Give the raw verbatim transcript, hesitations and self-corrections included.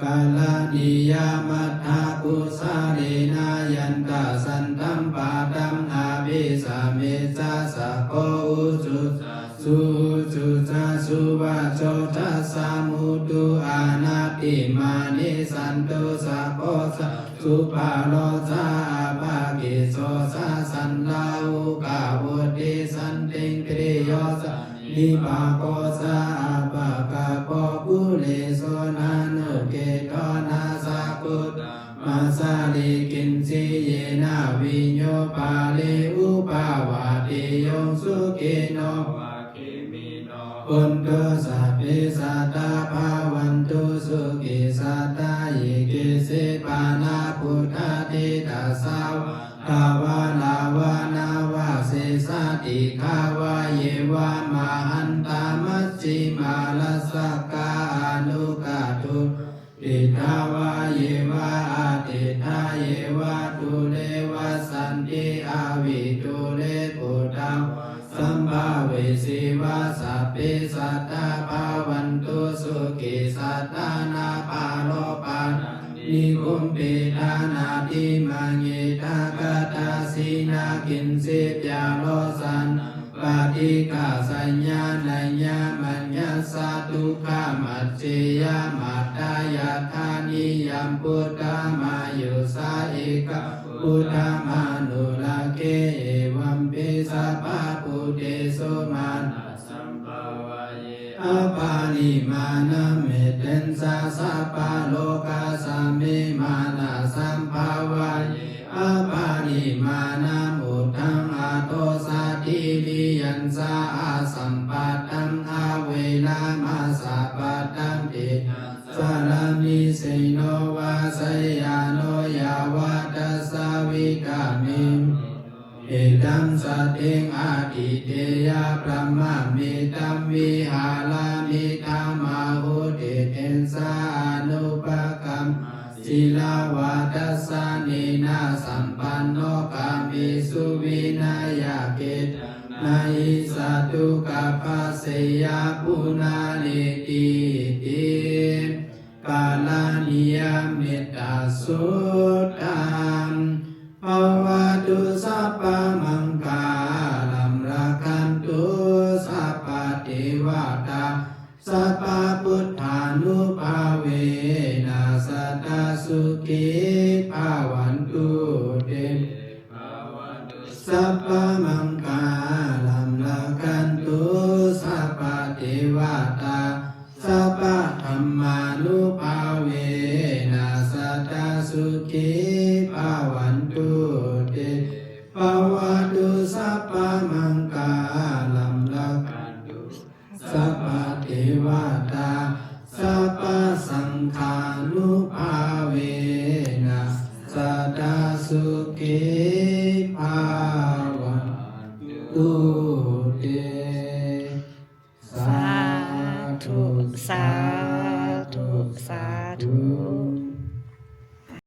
Karaṇīyamatthakusalena, yantaṃ santaṃ padaṃ abhisamecca, sakko ujū ca suhujū ca, suvaco cassa mudu anatimānī, santussako ca subharo ca, appakicco ca sallahukavutti, santindriyo ca nipako ca, appagabbho kulesu nānuggeho, na sa kukamācare kiñci, yena viññū pare upavadeyyuṃ. Sukhino vā khemino hontu, sabbe sattā bhavantu sukhitattā. Ye keci pāṇabhūtatthi, tasā vā thāvarā vā anavasesā, dīghā vā ye mahantā, majjhimā rassakā aṇukathūlā, diṭṭhā vā ye adiṭṭhā, ye dūre vasanti avidūre, bhūtā vā sambhavesī vā, sabbe sattā bhavantu sukhitattā. Na paro paraṃ nikubbetha, nātimaññetha katthaci na kiñci, byārosanā paṭighasaññā, nāññamaññassa dukkhamiccheyya. Mātā yathā niyaṃ puttamayussā, ekaputtamanurakkhe, evampi sabbabhūtesu, mānasam bhāvaye aparimāṇaṃ. Mettassa sabbalokasmiṃ, mānasam bhāvaye aparimāṇaṃ, uddhaṃ adho ca tiriyañca, asambādhaṃ averaṃ asapattaṃ. Tiṭṭhaṃ caraṃ nisinno vā, sayāno yāvatassa vigatamiddho, etaṃ satiṃ adhiṭṭheyya, brahmametaṃ vihāramidhamāhu. Diṭṭhiñca anupagamma, sīlavā dassanena sampanno, kāmesu vineyya gedhaṃ, na hi jātu gabbhaseyyaṃ punaretīti. Karaṇīyamettasuttaṃ. Bhavatu sabbamaṅgalaṃ, rakkhantu sabbadevatā, sabbabuddhānubhāvena, sadā sukhī bhavantu te. Bhavatu sabbamaṅgalaṃ, rakkhantu sabbadevatā, sabbadhammānubhāvena, sadā sukhī bhavantu te. Bhavatu sabbamaṅgalaṃ, rakkhantu sabbadevatā, sabbasaṅghānubhāvena, sadā sukhī bhavantu te. Sādhu, sādhu, sādhu.